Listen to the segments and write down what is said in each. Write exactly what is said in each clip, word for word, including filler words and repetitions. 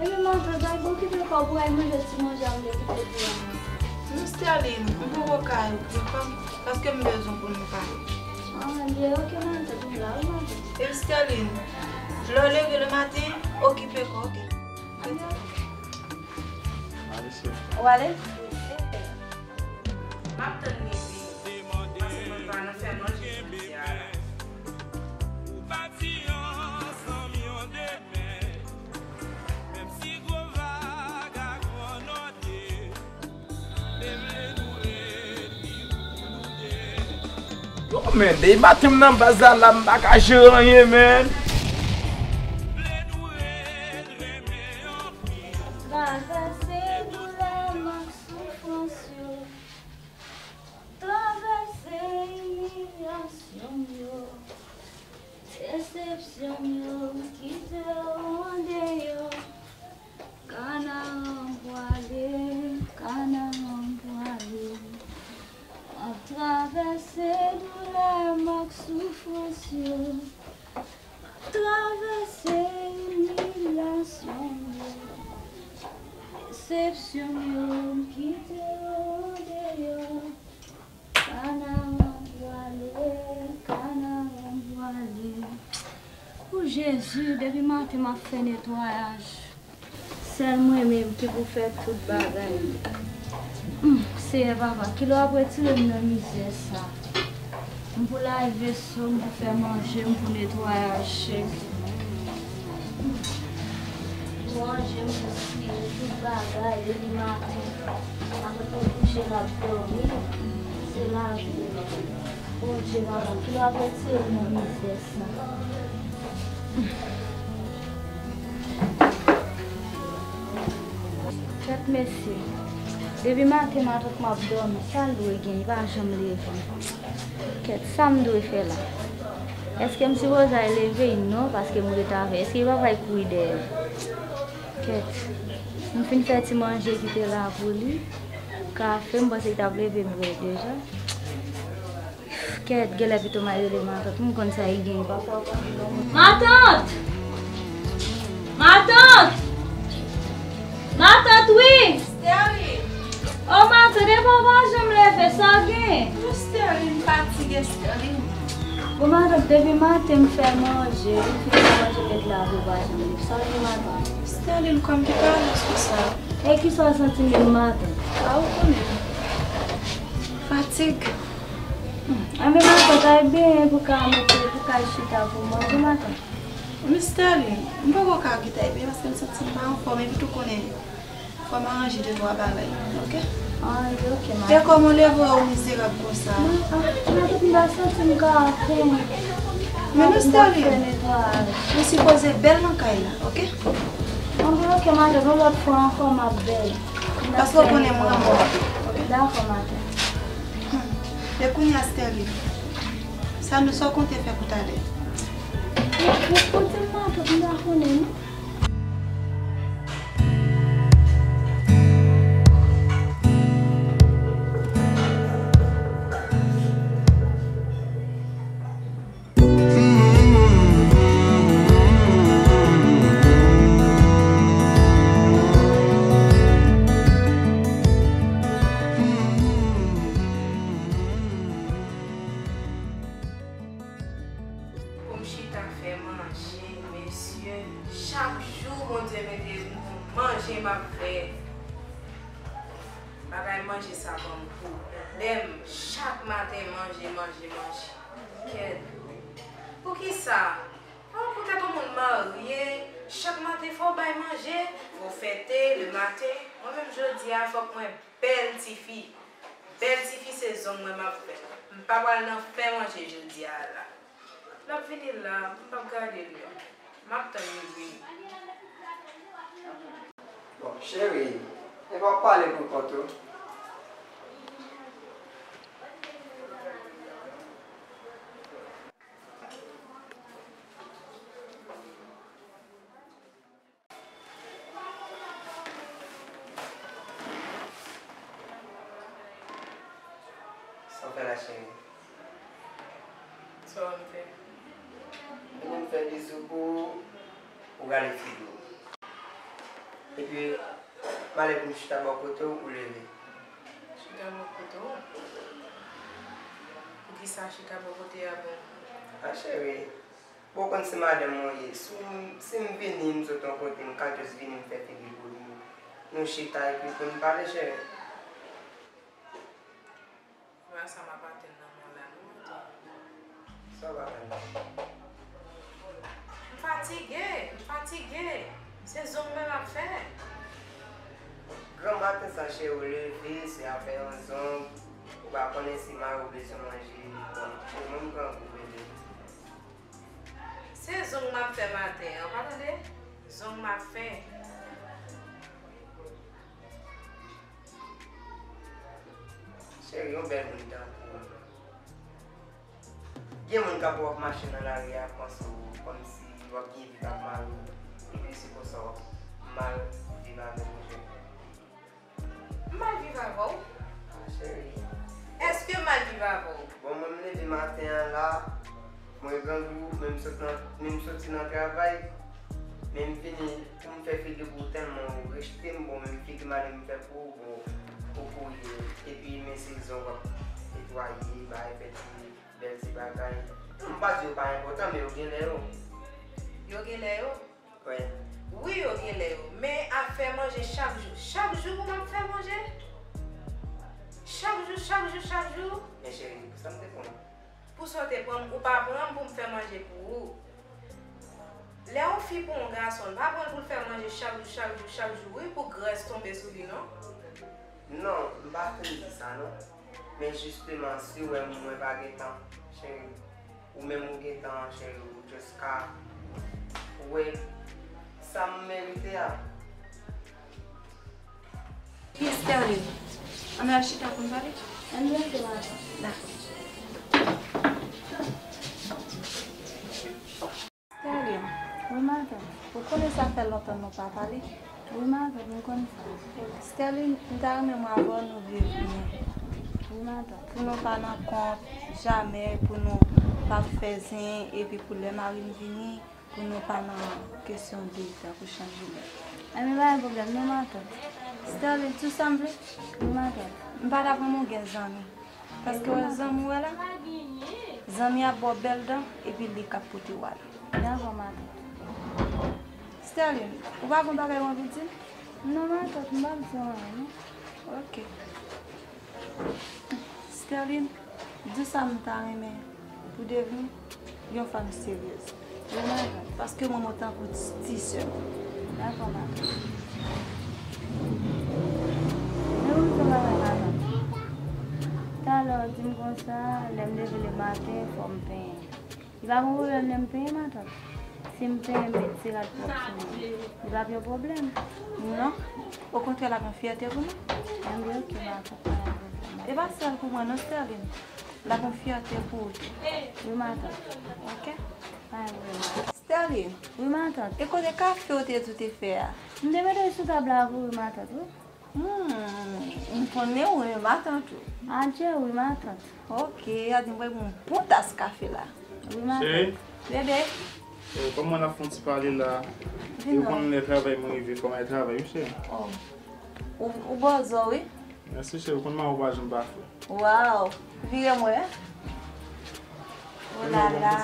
Epi matant, bay bon okipe kò w pou w al manje ti manje a m te kite pou ou. Non, Sterline, m poko ka okipe kò m, paske m bezwen pou nou pale. Ah, byen, ok, matant, m la, wi, matant. Epi Sterline, lè w leve le maten, okipe kò w, ok? Ale, sè. Ou ale? M ap tann li vini. Paske mwen pa nan fè manje jodi a la. Yo, men, depi maten m nan baz la, la, m pa ka jere anyen, men. Travèse doulè m ak soufrans yo. Travèse imilyasyon m yo. Desepsyon m yo, kite yo andeyò. Kanaran m pwale, kanaran m pwale. M ap travèse doulè m ak soufrans yo. Travèse imilyasyon m yo. Desepsyon m yo, m kite yo andeyò. Kanaran m pwale, kanaran m pwale. O Jezi, depi maten m ap fè netwayaj. Sèl mwen menm ki pou fè tout bagay. Hmm, Seyè Papa, kilè w ap retire m nan mizè sa? M pou lave veso, m pou fè manje, m pou netwayaje. Manje, m pou siye tout bagay depi maten. Apre pou kouche, m ap dòmi. Se lavi. Bondye, papa, kilè w ap retire m nan mizè sa? Kèt mesye. Depi maten matant mwen ap dòmi, sa l dwe gen, li pa janm leve. Kèt, sa m dwe fè la? Èske m sipoze al leve l? Non, paske m ret avè l. Èske li pa pral kouri dèyè m? Kèt, m fin fè ti manje ki te la pou li. Kafe, m panse li t ap leve m vre deja. Kèt, genlè pito m al rele matant. M konn sa li gen, pafwa. Matant! Matant! Matant, wi! Sterline! O, matant, epa w pa janm leve, sa w gen? Non, Sterline, m fatige, Sterline. Bon, matant, depi maten m fè manje, m fin fè manje, met la pou w pa janm leve. Sa w gen, matant? Sterline, kò m ki pa alèz konsa. E kisa w santi menm, matant? A, ou konnen. Fatig. Hmm. Anben, matant, al benyen pou ka mete, pou ka chita pou manje, matant. Men Sterline, m poko ka kite al benyen paske m santi m pa anfòm, epi tou konnen fò m aranje de twa bagay, ok? Anben, ok, matant. E kòman w leve w mizerab konsa? Matant, m pa santi m ka fè. Men non, Sterline, ou sipoze bèl nan kay la, ok? Anben, ok, matant, yon lòt fwa ankò, m ap bèl. Paske w konnen m renmen w anpil, ok? Dakò, matant. Hmm. E kounye a, Sterline, sa nou, sa w konte fè pou talè? Ou, ou, ou di m matant, m pa konnen, non. Pou m chita fè manje, mesye, chak jou Bondye mete m pou manje m ap fè. Bagay manje sa ban m pwoblèm. Chak maten manje, manje, manje. Kèt. Poukisa? Oh, poutèt yon moun marye, chak maten fò w bay manje, fò w fè te le maten. Mwen menm jodi a, fòk mwen bèl tifi. Bèl tifi se zong mwen m ap fè. M pa pral nan fè manje jodi a la. L ap vini la, m p ap gade l non. M ap tann li vini. Bon, cheri, epa w pale pou kont ou. Sa w fè la, cheri? Sa w fè? Mwen konn fè bizou pou ou, ou rale figi w. Epi, m ale pou m chita bò kote w, ou leve. Chita bò kote w? Poukisa chita bò kote a bon? A cheri, bon, ou konn se madanm mwen ye. Si m, si m vini, m sot yon kote, m ka just vini, m fè figi pou li. Nou chita epi pou n pale, cheri. Se pa sa m ap atann nan men w la non, Matant. Sa w ap atann? M fatige, m fatige. Se zong mwen m ap fè. Gran maten sa, cheri, ou leve, se afè yon zong. Ou pa konnen si mari w bezwen manje, li pran. Ou menm grangou, bebe. Se zong m ap fè maten an, pa tande? Zong m ap fè. Cheri, yon bèl moun tankou w. Gen moun k ap wè w ap mache nan lari a, ap panse w kòmsi w ap byen viv ak mari w. Epi se konsa w ap mal viv avè l, monchè. M mal viv avè w? Ah, cheri. Èske m mal viv avè w? Bon, mwen, m leve maten an la, mwen grangou, men m sot nan, men m soti nan travay, men m vini pou m fè figi pou ou tèlman ou rejte m, bon, men m figi m ale m fè pou ou, bon, ou kouri, epi men se zong w ap netwaye, bay fè ti bèl ti bagay. M pa di yo pa enpòtan, men yo gen lè yo. Yo gen lè yo? Wi. Wi, yo gen lè yo. Men afè manje chak jou. Chak jou pou m ap fè manje? Chak jou, chak jou, chak jou? Men cheri, pou sa m te pran w. Pou sa w te pran m, ou pa pran m pou m fè manje pou ou. Lè yon fi pran yon gason, l pa pran l pou l fè manje chak jou, chak jou, chak jou, wi, pou grès tonbe sou li, non. Non, m pa fin di sa, non. Men jisteman, si w wè mwen pa gen tan, cheri, ou menm ou gen tan, cheri, ou just ka wè sa m merite a. Sterline, ann al chita pou n pale? Ann rete la. Dakò. Sterline. Wi, matant. Ou konnen sa fè lontan nou pa pale? Wi, matant, m konn sa. Sterline, m ta renmen mwen avè w nou viv byen. Wi, matant. Pou nou pa nan kont, jamè, pou nou pa fè zen, epi pou lè mari m vini, pou nou pa nan kesyon de tankou chanje lè. Ebyen, pa gen pwoblèm non, matant. Sterline, tou sa m vle? Wi, matant. M pa t ap renmen w gen zanmi. Paske w wè zanmi w wè la, zanmi ap ba w bèl dan, epi li k ap pote w ale. Dakò, matant. Sterline, ou pa gen bagay ou anvi di m? Non, matant, m p ap di w anyen, non. Ok. Sterline, di w sa m ta renmen pou devni yon fanm seryez. Wi, matant. Paske mwen, mwen tankou ti, ti sè w. Dakò, matant. Men ou di yon bagay, matant. Talè w di m konsa, lè m leve le maten, fò m penyen. Li pa gen pwoblèm lè m penyen, matant. Si m penyen, m met ti rad pwòp sou mwen. Li p ap yon pwoblèm. Non. Okontrè, l ap yon fyète pou mwen. Enben, ok, matant. Pa gen pwoblèm. E pa sèl pou mwen, non, Sterline. L ap yon fyète pou ou tou. Wi, matant. Ok? Pa gen pwoblèm. Sterline. Wi, matant. E kote kafe w te di w te fè a? M te mete l sou tab la pou ou, matant, wi. Hmm, m konnen ou renmen matant ou. Adje wi, matant. Ok, a di m pral pran yon bon tas kafe la. Wi, matant. Cheri. Bebe. Eh, kòman n ap fè yon ti pale la? Vin non. Ou konn lè travay mwen rive, kòman e travay, wi, cheri? Oh. Ou, ou bòzò, wi. Mèsi, cheri, ou konn mari w pa janm pafè. Waw, vire m wè. Oh la la.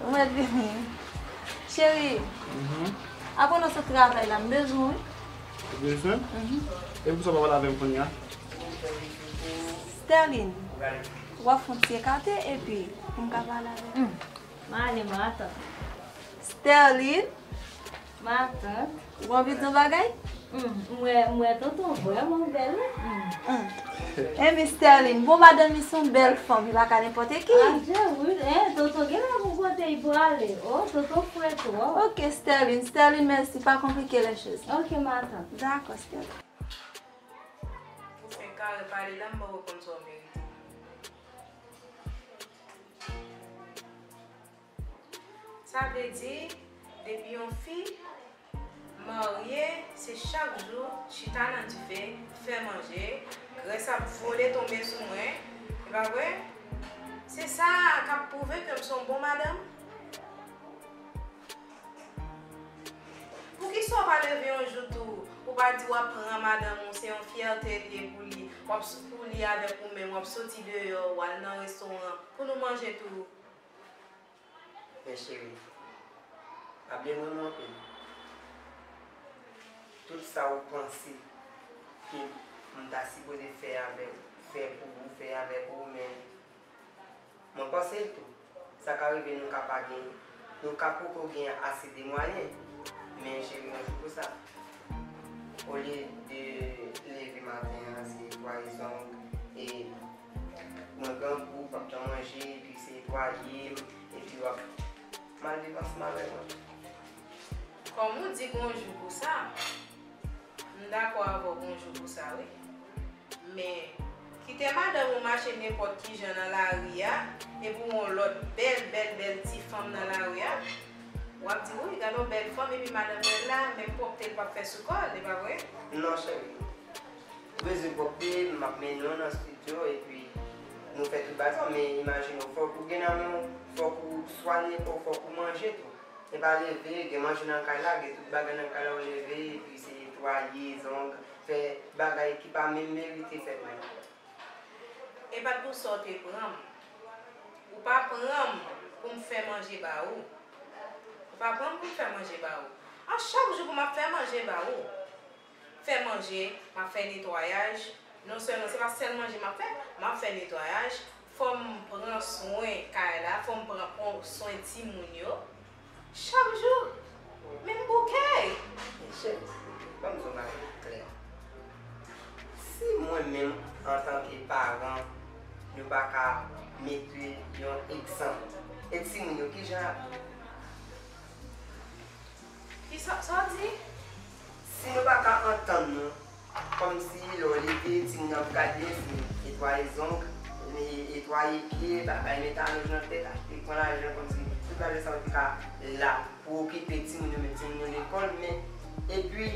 Ou mèt vini. Cheri, apre nou sot travay la, m bezwen w wi. Ou bezwen? Mhm. E poukisa w pa pale avè m kounye a? Sterline, w ap fè yon ti ekate epi pou m ka pale avè w. M ale, matant. Sterline. Matant. Ou anvi di yon bagay? Hmm, m wè, m wè tonton vrèman bèl, wi. Hmm. Enben, Sterline, bon, madanm li se yon bèl fanm, li pa ka nenpòt ki. Adje, wi, en, tonton gen lè pou kote li prale. Oh, tonton frè twòp. Ok, Sterline, Sterline, mèsi, pa konplike les choses. Ok, matant. Dakò, Sterline. Ou fenk kare pale la, m poko konn sa w merite. Sa vle di, depi yon fi marye, se chak jou chita nan dife, fè manje, grès ap vole tonbe sou mwen, e pa vre? Se sa k ap pwouve ke m se yon bon madanm? Poukisa Sa w pa leve yon jou tou, ou pa di w ap pran madanm ou, se yon fyète l ye pou li, w ap sou pou li avèk ou menm, w ap soti deyò, w al nan restoran pou nou manje tou. Men cheri, pa bliye mwen anpil. Tout sa ou panse ke m ta sipoze fè avèk, fè pou ou, fè avèk ou, men mwen panse l tou. Sa ka rive nou ka pa gen, nou ka poko gen ase de mwayen, men cheri, yon jou pou sa. Olye de leve maten an, se netwaye zong, e mwen grangou, p ap janm manje, epi se netwaye m, epi w ap mal viv ansanm avèk mwen. Kòm ou di gon jou pou sa, m dakò avè w gon jou pou sa, wi. Men, kite madanm ou mache nenpòt ki jan nan lari a, epi w wè yon lòt bèl, bèl, bèl ti fanm nan lari a, w ap di, wi, gade yon bèl fanm, epi madanm mwen la, menm pwòpte l p ap fè sou kò l, e pa vre? Non, cheri. Bezwen pwòpte, m ap mennen w nan estidyo, epi nou fè tout bagay sa, men imajine w, fòk ou gen nan men w, fòk ou swanye kò w, fòk ou manje tou. E pa leve, gen manje nan kay la, gen tout bagay nan kay la, ou leve, epi se netwaye zong, fè bagay ki pa menm merite fèt menm. E pa t pou sa w te pran m. Ou pa pran m pou m fè manje ba ou. Ou pa pran m pou m fè manje ba ou. A chak jou pou m ap fè manje ba ou. Fè manje, m ap fè netwayaj. Non sèlman, se pa sèl manje m ap fè, m ap fè netwayaj. Fò m pran swen kay la, fò m pran pran swen timoun yo. Chak jou, menm bouke. Men cheri, ban m di w yon bagay ki klè. Si mwen menm, antanke paran, nou pa ka mete yon egzanp, e timoun yo, kijan y ap Ki sa, sa w di? Si nou pa ka antann nou, kòmsi lè w leve, timoun ap gade, se netwaye zong, ne-, netwaye pye, bagay, mete alonj nan tèt, achte pran lajan, kòmsi tout lajan sa yo te ka la pou okipe timoun yo, met timoun yo lekòl, men epi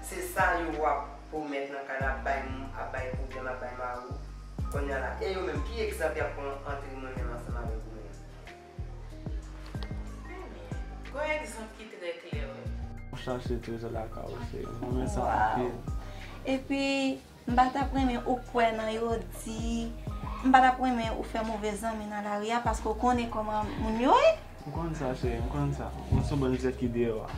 se sa yo ap pwomèt nan kay la, ap bay moun, ap bay pwoblèm, ap bay mawon. Kounye a la, e yo menm, ki egzanp y ap pran ant mwen menm ansanm avèk ou menm? Gon egzanp ki trè klè, wi. Ou chache trezò lakay ou, cheri. M renmen sa anpil. Epi, m pa t ap renmen ou kwè nan yo di, m pa t ap renmen ou fè move zanmi nan lari a, paske w konnen kòman moun yo ye. M konn sa, cheri, m konn sa. Mwen se yon bann zèt ki deyò a.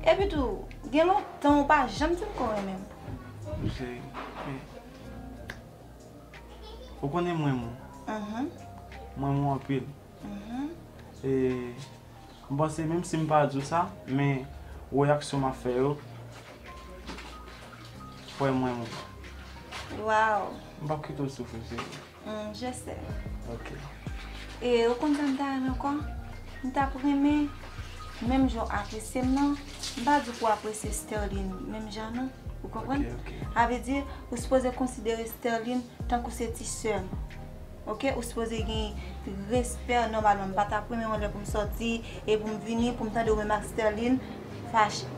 Epi tou, gen lontan ou pa janm di m ke w renmen m. Cheri, men, ou konnen m renmen w. Mhm. M renmen w anpil. Mhm. E m panse, menm si m pa di w sa, men reyaksyon m ap fè yo, fè m renmen w. Waw. M p ap kite w soufri, cheri. Mm, je sais. Ok. E ou konn sa m ta renmen ankò? M t ap renmen, menm jan w apresye m nan, m pa di pou w apresye Sterline menm jan non. Ou konprann? Ok, ok. Sa vle di, ou sipoze konsidere Sterline tankou se ti sè m. Ok? Ou sipoze gen respè nòmalman. M pa t ap renmen yon lè pou m sòti e pou m vini, pou m tande ou menm ak Sterline fache.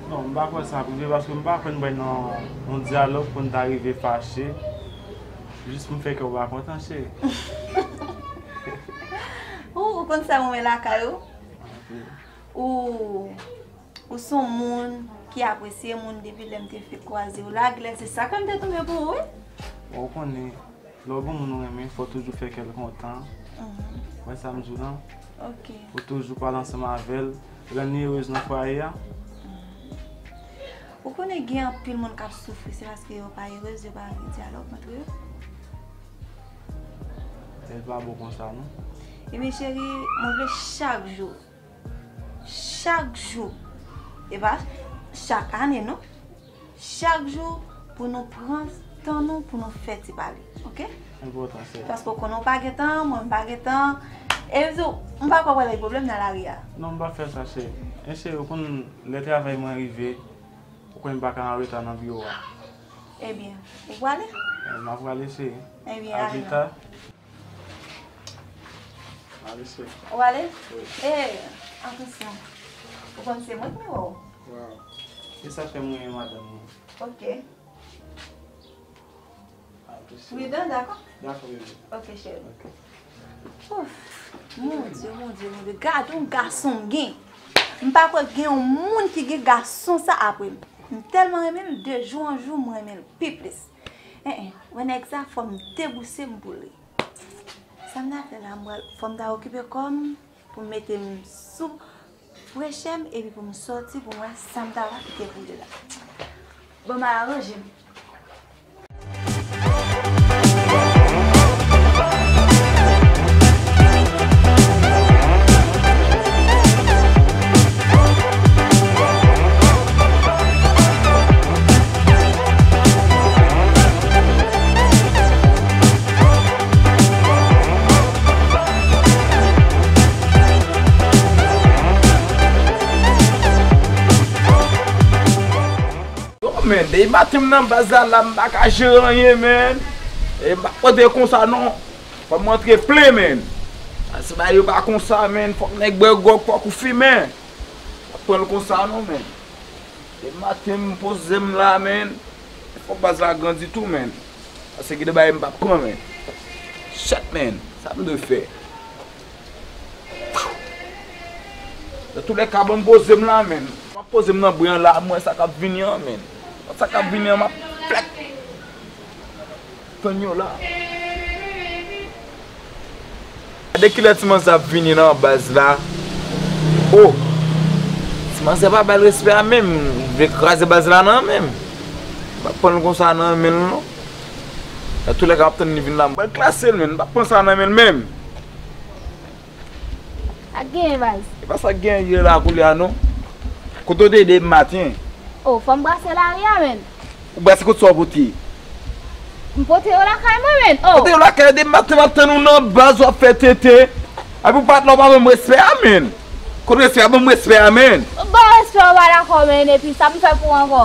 Non, m pa kwè sa ap rive, paske m pa kwè n pral nan yon dyalòg pou n ta rive fache. Jis pou m fè kè w pa kontan, cheri. Ou, ou konn sa m renmen lakay ou? Anpil. Ou, ou se yon moun ki apresye moun depi lè m te fèk kwaze w la, genlè se sa k fè m te tonbe pou ou, wi. Bon, ou konnen, lè w gen yon moun ou renmen, fò w toujou fè kè l kontan. Mhm. Wè sa m di w lan? Ok. Ou toujou pale ansanm avè l, rann li erez nan fwaye a. Mhm. Ou konnen gen anpil moun k ap soufri, se paske yo pa erez, yo pa gen dyalòg antre yo. Li pa bon konsa, non. Ebyen, cheri, mwen vle chak jou, chak jou, e pa chak ane, non. Chak jou, pou nou pran tan nou, pou nou fè ti pale, ok? Enpòtan, cheri. Paske w konnen w pa gen tan, mwen m pa gen tan. E tou, m pa kwè pral gen pwoblèm nan lari a. Non, m p ap fè sa, cheri. E cheri, ou konn lè travay mwen rive, ou konnen m pa ka anreta nan biwo a. Ebyen, ou prale? E, m ap prale, cheri. Ebyen, ale non. A pita. Ale, cheri. Ou ale? Wi. E, atansyon. Ou konn se mwen k miwo w. Waw. E sa fè m renmen madanm mwen. Ok. Pridan, dakò? Dakò, bebe. Ok, cheri. Ok. Ouf, mon Dye, mon Dye, mon Dye. Gad yon gason m gen. M pa kwè gen yon moun ki gen gason sa apre m. M tèlman renmen l, de jou an jou, m renmen l pi plis. En, en, wè nèg sa, fò m debouse m pou li. Sa m ta fè la, m pral, fò m ta okipe kò m, pou m mete m sou frechè m, epi pou m sòti, pou m wè sa m ta va kite pou li la. Bon, m aranje m. Yo, men, depi maten m nan baz la, la, m pa ka jere anyen, men. E m pa pote konsa, non. Fò m rantre plen, men. Pase bagay yo pa konsa, men. Fòk nèg bwè gwòg, fòk ou fimen. Pa pran l konsa, non, men. Depi maten m poze m la, men. Fòk baz la grandi tou, men. Pase gen de bagay m p ap pran, men. Shit, men. Sa m dwe fè? Nan tou lè ka, ban m poze m la, men. M ap poze m nan bren an la, m wè sa k ap vini an, men. Sa k ap vini an, m ap fèk tann yo la. Gade kilè ti manzè ap vini nan baz la. Oh! Ti manzè pa bay l respè a menm. Li vle kraze baz la nan men m. M p ap pran l konsa nan men l, non. Nan tou lè ka, m ap tann li vin la. M pral klase l, men. M p ap pran sa nan men l menm. Sa k genyen, baz? E pa sa k genyen ye la koulye a, non. Kote w te ye depi maten? Oh, fò m brase lari a, men. Ou brase kote sa w pote? M pote yo lakay mwen, men. Oh. Pote yo lakay, depi maten m ap tann ou nan baz, w ap fè tenten. Epi w pa t la, w pa ban m respè a, men. Kote respè a? Ban m respè a, men. Bon, respè w pa dakò, men. Epi sa m fè pou w ankò?